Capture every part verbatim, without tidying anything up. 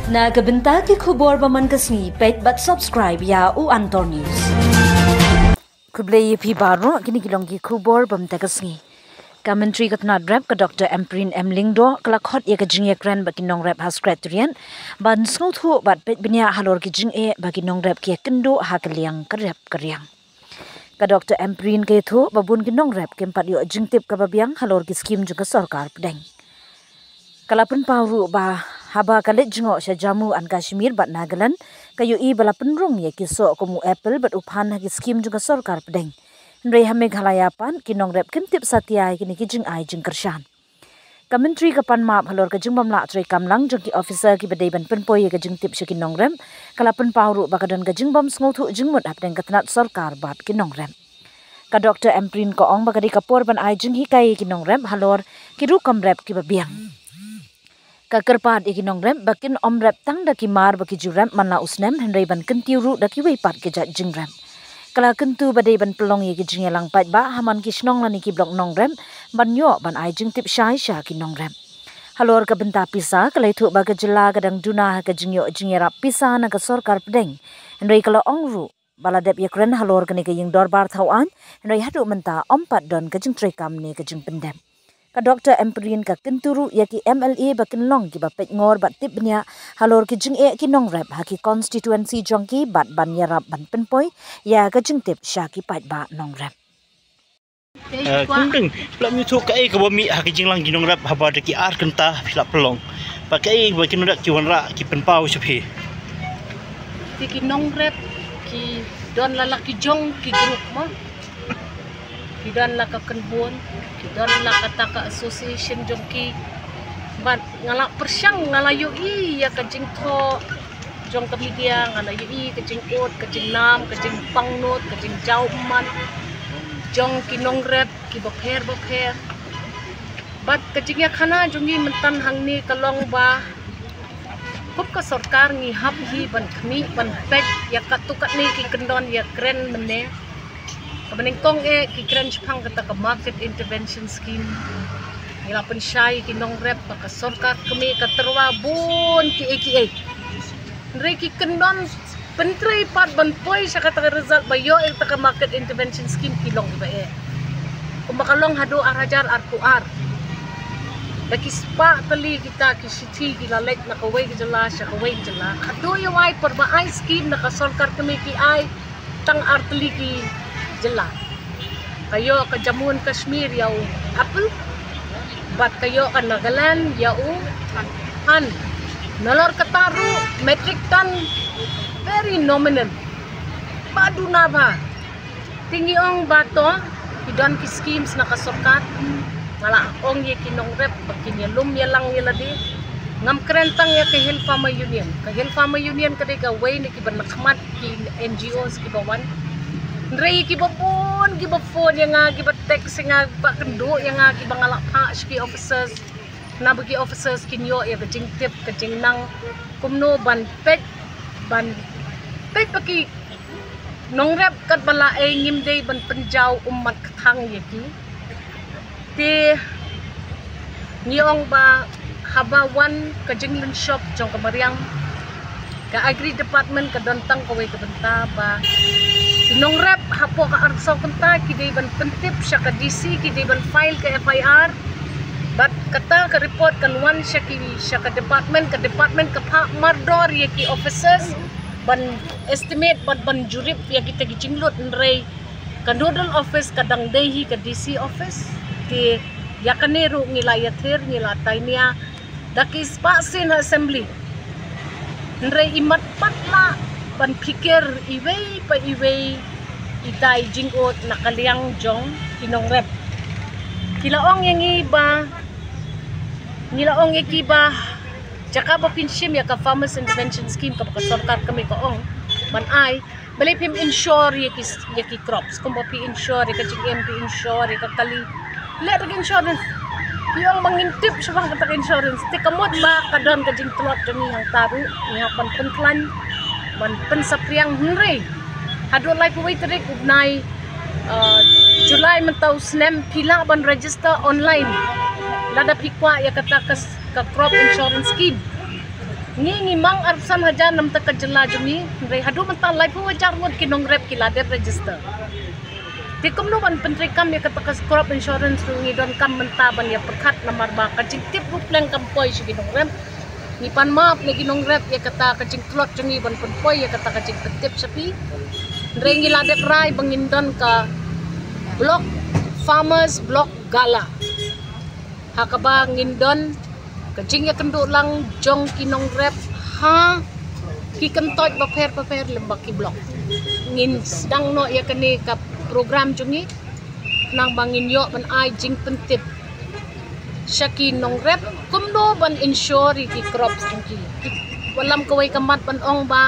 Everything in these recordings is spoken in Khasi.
Na ka bynta ki khubor ba man ka sngi, peit bad subscribe ïa U Antor News. Khublei ïa phi baroh, kine ki long ki khubor ba man ka sngi. Ka Myntri ka tnad rep, ka Doktor Ampareen M Lyngdoh, ka la khot ïa ka jingïakren bad ki nongrep ha Secretariat ban sngewthuh bad peit bniah halor ki jingeh ba ki nongrep ki ïakynduh ha ka liang ka rep ka riang. Ka Doktor Ampareen ka ïathuh ba bun ki nongrep kim pat ïoh jingtip kaba biang halor ki skim jong ka sorkar pdeng. Ka la pynpaw ruh ba haba ka leit jngoh sha Jammu and Kashmir bad Nagaland, ka ïohi ba la pynrung ïa ki soh kum u apple bad u phan ha ki skim jong ka sorkar pdeng. Hynrei ha Meghalaya pat ki nongrep kim tip satia ïa kine ki jingai jingkyrshan. Ka Myntri ka pan map halor ka jingbym lah treikam lang jong ki officer kiba dei ban pynpoi ïa ka jingtip sha ki nongrep. Ka la pynpaw ruh ba ka don ka jingbym sngewthuh jingmut hapdeng ka tnad sorkar bad ki nongrep. Ka Doktor Ampareen ka ong ba ka dei ka por ban ai jinghikai ïa ki nongrep halor ki rukom rep kiba biang. Ka kyrpad ïa ki nongrep ba kin ym rep tang da ki mar ba ki ju rep man la u snem, hynrei ban kyntiew ruh da kiwei pat ki jait jingrep. Ka la kyntu ba dei ban pynlong ïa ki jingïalang paidbah ha man ki shnong lane ki block nongrep ban ïoh ban ai jingtip shai sha ki nongrep. Halor ka bynta pisa, ka la ïathuh ba ka jylla ka dang duna ha ka jingïoh jingïarap pisa na ka sorkar pdeng. Hynrei ka la ong ruh ba la dep ïakren halor kane ka ïing dorbar thaw aiñ, hynrei haduh mynta ym pat don ka jingtreikam ne ka jingpyndep. Ka Doktor Ampareen ka kyntu ruh ïa ki M L A ba kin long kiba peit ngor bad tip bniah halor ki jingeh ki nongrep ha ki constituency jong ki bad ban ïarap ban pynpoi ïa ka jingtip sha ki paidbah nongrep. Eh, kong deng, pla mi thok kaei kaba mih ha ki jinglang ki nongrep haba da ki ar kynta phi la pynlong. Ba kaei ba ki nongrep ki wanrah ki pynpaw sha phi. Te ki nongrep ki don la la ki jong ki group mo. Ki don la ka kynhun, ki don la kata ka association jong ki. Bad nga la pyrshang, nga la ïohi ïa ka jingthoh jong ka media, nga la ïohi ka jingud, ka jingnam, ka jingpangnud, ka jingjaw ummat jong ki nongrep kiba pher ba pher. Bad ka jingïakhana jong ngi mynta hangne ka long ba kum ka sorkar ngi hap hi ban khmih ban peit ïa katto katne ki kyndon ïakren mynne. Kaba nyngkong eh ki kren shaphang kata ka market intervention scheme. Ngi la pynshai ki nongrep ba ka sorkar kmie ka tyrwa bun kiei kiei. Hynrei ki kyndon pyntrei pat ban poi sha kata ka result ba ïoh ïa kata ka market intervention scheme ki long kiba eh. Kumba ka long haduh ar hajar arphew ar. Da ki spah tylli kita ki shithi ki la leit na kawei ka jylla sha kawei ka jylla. Haduh ïa wai por ba ai scheme na ka sorkar kmie ki ai tang ar tylli ki jylla. Ka ïoh ka Jammu and Kashmir ïa u apple. Bad ka ïoh ka Nagaland ïa u phan. Nalor kata ruh metric ton very nominal. Ba duna ba. Te ngi ong ba to ki don ki schemes na ka sorkar. Nga la ong ïa ki nongrep ba kin ïalum ïalang ïa lade. Ngam kren tang ïa ka Hill Farmer Union. Ka Hill Farmer Union ka dei kawei na kiba na khmat ki N G Os kiba wan. Hynrei kiba bun kiba phone ïa nga, kiba text ïa nga, ba kynduh ïa nga, kiba nga la phah sha ki officers. Na ba ki officers kin ïoh ïa ka jingtip ka jingnang kumno ban peit, ban peit ba ki nongrep katba la ei ngim dei ban pynjaw ummat kthang ïa ki. Te ngi ong ba haba wan ka jinglynshop jong ka mariang, ka Agri Department ka don tang kawei ka bynta ba ki nongrep hapoh ka arphew saw kynta ki dei ban pyntip sha ka D C, ki dei ban file ka F I R. Bad kata ka report kan wan sha ki, sha ka department, ka department ka phah mardor ïa ki officers ban estimate bad ban jurip ïa kita ki jinglut, hynrei ka nodal office ka dang dei hi ka D C office. Te ïa kane ruh ngi la ïathir, ngi la tainia da ki spah sien ha assembly. Hynrei imat pat lah ban phikir iwei pa iwei ita i jingud na ka liang jong ki nongrep. Ki la ong ïa ngi ba, ngi la ong ïa ki ba jaka ba phin shim ïa ka Farmers Intervention Scheme kaba ka sorkar kmie ka ong ban ai, balei phim insure ïa ki, ïa ki crops, kumba phi insure ïa ka jingim, phi insure ïa ka kali. Leh da ka insurance. Phi ong ba ngim tip shaphang kata ka insurance. Te ka mut ba ka don ka jingtlot jong ngi hangta ruh, ngi hap ban pynkhlaiñ, ban pynsaphriang, hynrei haduh laiphew wei tarik u bnai, uh, July mynta u snem phi lah ban register online lada phi kwah ïa kata ka, ka crop insurance scheme. Ngi ngi mang arphew san hajar namar ka jylla jong ngi, hynrei haduh mynta laiphew hajar ngut ki nongrep ki la dep register. Te kumno ban pyntreikam ïa kata ka crop insurance ruh ngi donkam mynta ban ïa pyrkhat namar ba ka jingtip ruh pleng kam poi sha ki nongrep. Ngi pan map na ki nongrep ïa kata ka jingtlot jong ngi ban pynpoi ïa kata ka jingpyntip sha phi. Hynrei ngi la dep rai ba ngin don ka block, farmers block gala, ha kaba ngin don ka jingïakynduh lang jong ki nongrep ha ki kyntoit bapher bapher lem bad ki block. Ngin sdang noh ïa kane ka program jong ngi khnang ba ngin ïoh ban ai jingpyntip sha ki nongrep kumno ban insure ïa ki crops jong ki. Wallam kawei ka mat ban ong ba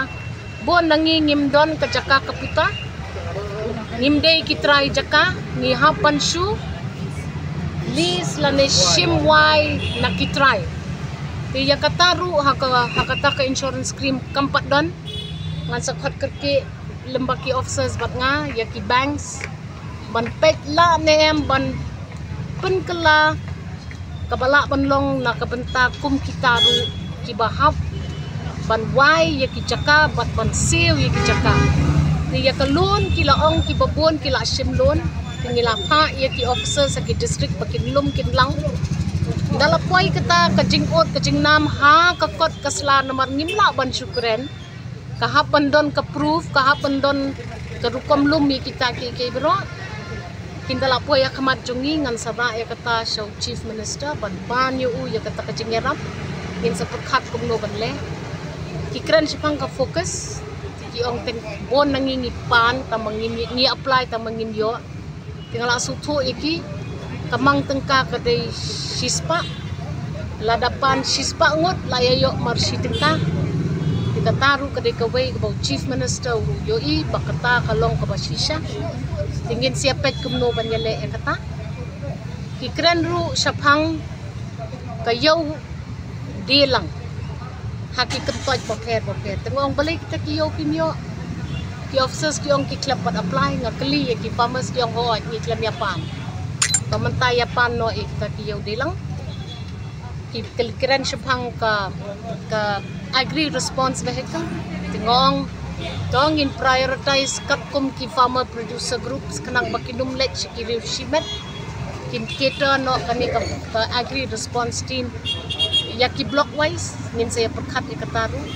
bun na ngi ngim don ka jaka ka puta, ngim dei ki trai jaka, ngi hap ban shu lease lane shim wai na ki trai. Te ïa kata ruh ha ka, ha kata ka insurance scheme kam pat don. Ngan sa khot kyrkieh lem bad ki officers bad nga ïa ki banks ban peit lah ne em ban pynkylla kaba lah ban long na ka bynta kum kita ruh kiba hap ban wai ïa ki jaka bad ban siew ïa ki jaka. Te ïa ka loan ki la ong kiba bun ki la shim loan. Te ngi la phah ïa ki officers ha ki district ba kin lum kin lang. Ynda la poi kata ka jingud ka jingnam ha ka kot ka sla namar ngim lah ban shu kren. Ka hap ban don ka proof, ka hap ban don ka rukom lum ïa kita kiei kiei baroh. Hynda la poi ha khmat jong ngi ngan sa rah ïa kata sha u Chief Minister ban pan ïa u ïa kata ka jingïarap. Ngin sa pyrkhat kumno ban leh. Ki kren shaphang ka FOCUS, ki ong teng bun na ngi ngi pan tang ba ngim, ngi apply tang ba ngim ïoh. Te nga la sngewthuh ïa ki, ka mang tyngka ka dei shispah. Lada pan shispah ngut la ïa ïoh mar shi tyngka. Te kata ruh ka dei kawei kaba u Chief Minister u ruh u ïohi ba kata ka long kaba shisha. Te ngin sa ïa peit kumno ban ïaleh ïa kata. Ki kren ruh shaphang ka ïew die lang ha ki kyntoit bapher bapher. Te nga ong balei kita ki ïew kim ïoh. Ki officers ki ong ki khlem pat apply, nga kylli ïa ki farmers ki ong hooid ngi khlem ïa pan. Ba mynta ïa pan noh ïa kita ki ïew die lang. Ki kylli kren shaphang ka, ka agri response vehicle. Te nga ong to ngin prioritize katkum ki farmer producer groups khnang ba kin ym leit sha ki riew shimet. Kin cater noh kane ka, ka agri response team ïa ki block wise, ngin sa ïa pyrkhat ïa kata ruh.